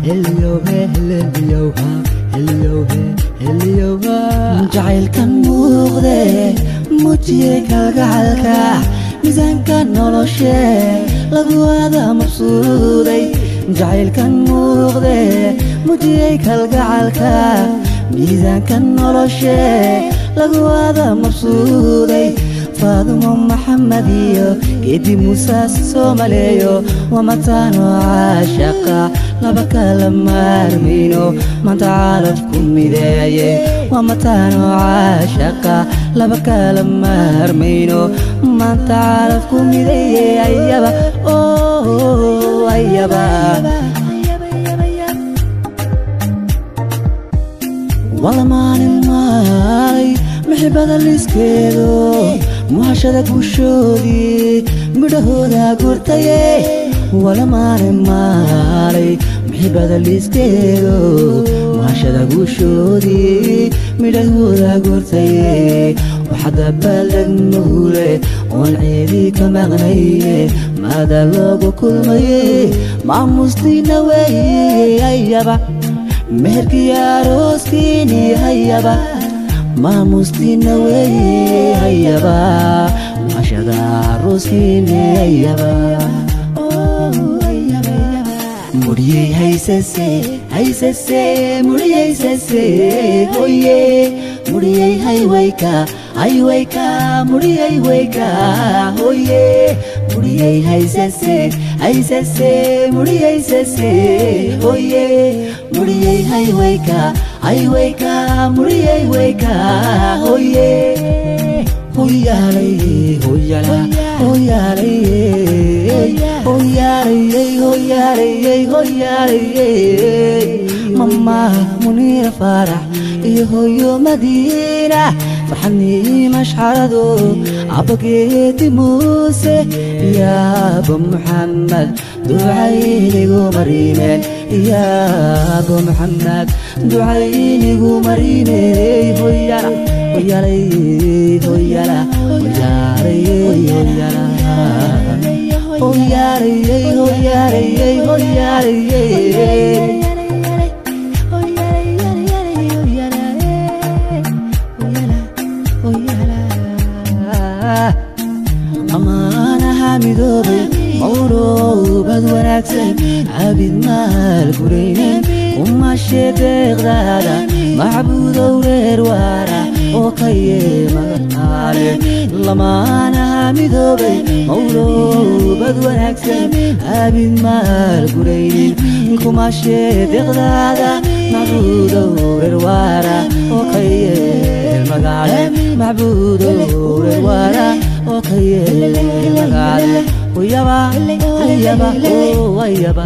Heliyowhe heliyowha heliyowhe heliyowha jacaylkan muuqde muujiyey kalgacalka miisaanka noloshe lagu wada mabsuuday jacaylkan muuqde muujiyey kalgacalka miisaanka noloshe lagu wada mabsuuday Faadumo Maxamed iyo Geedi Muuse Soomaaliyo waa mataano caashaqa laba kala maarmayno maanta calafku mideeye waa mataano caashaqa laba kala maarmayno maanta calafku mideeye ayaba oh ayaba wala maalin maalay maxibada liiskeedo muhashada guushoodii midhahooda gurtaye wala maalin maalay maxibada liiskeedo muhashada guushoodii midhahooda gurtaye waxada baaldeg muule oon ceedii ka maqnaye maada loogu kulmaye maamustiina weeye ayaba meherkii arooskiini hayaba maamustiina weeye hayaba muhashada arooskiini hayaba muriyey haysase haysase muriyeysase hoye muriyey haywayka haywayka muriyey wayka hoye muriyey haysase haysase muriyeysase hoye muriyey haywayka haywayka muriyey wayka hoye hoyaalay hoyala hoyaalay hoyaalay hoyaalay hoyaalay mama Muniira Faarax iyo hooyo Madiina farxadnii mashxarado abba Geedi Muuse iyo abba Maxamed ducaynigu marimeen iyo abba Maxamed ducaynigu marimeen hoyala hoyaalay hoyala hoyaalay hoyala hoyaalay hoyaalay hoyaalay amaanaha midoobay mawroobad wanaagsan cabid maal guraynen umashe deeqdaada macbuudow reer waara oo ka yeemagaale lamaanaha midoobay mawroobad wanaagsan cabid maal guraynen kumashe deeqdaada macbuudow reer waara oo ka yeemagaale macbuudow reer waara oo ka yeemagaale hoyaba hoyaba oh ayaba.